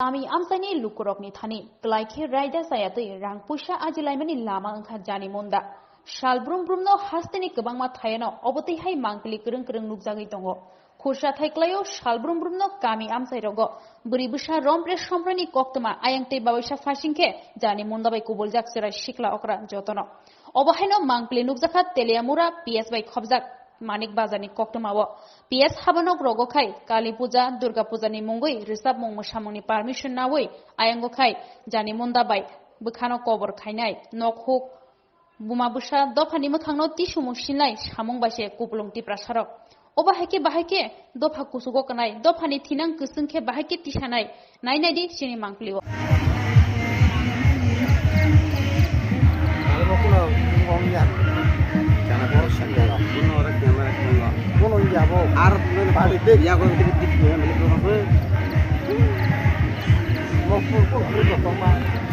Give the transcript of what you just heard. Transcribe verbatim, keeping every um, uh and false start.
Kami amchaini lukurokni thani kwlai khe raida chayatwi rang puisa ajilaimani lama wngkha Jani Munda. Salbrum brumno hasteni kwbangma thayano obotwi hai mangpili kwrwng kwrwng nukjagwi tongo. Khursa thai kwlaio salbrum brumno kami amchairogo bwrwi bwsa rompre somprani koktwma ayang tei babaisa phasing khe Jani Munda bai kubuljak chwrai sikla okra jotono. Obo haino mangpili nukjakha Teliamura P S bai khobjak Manik Bazarni koktwmao. P S habanok rogo khai Kali Puja, Durga Pujani mungwi rwchapmung mwsamungni permission nawi ayango khai Jani Munda bai bwkhano kobor khainai nok huk buma bwsa dophani mwkhangno tisumung sinai samung bai se kupulung Tiprasarok. Obo hai khe bahai khe dopha kuchugo kwnai, dophani thinang kwchwng khe bahai khe tisanai. Nai nai di chini mangpili o. Abo kuno wng ya. Jana borok sakya. Kuno ora camera kuno. Kuno ya bo. Ar bari de ya ko dik dik ya beli kuno. Mokpur ko ko tongma.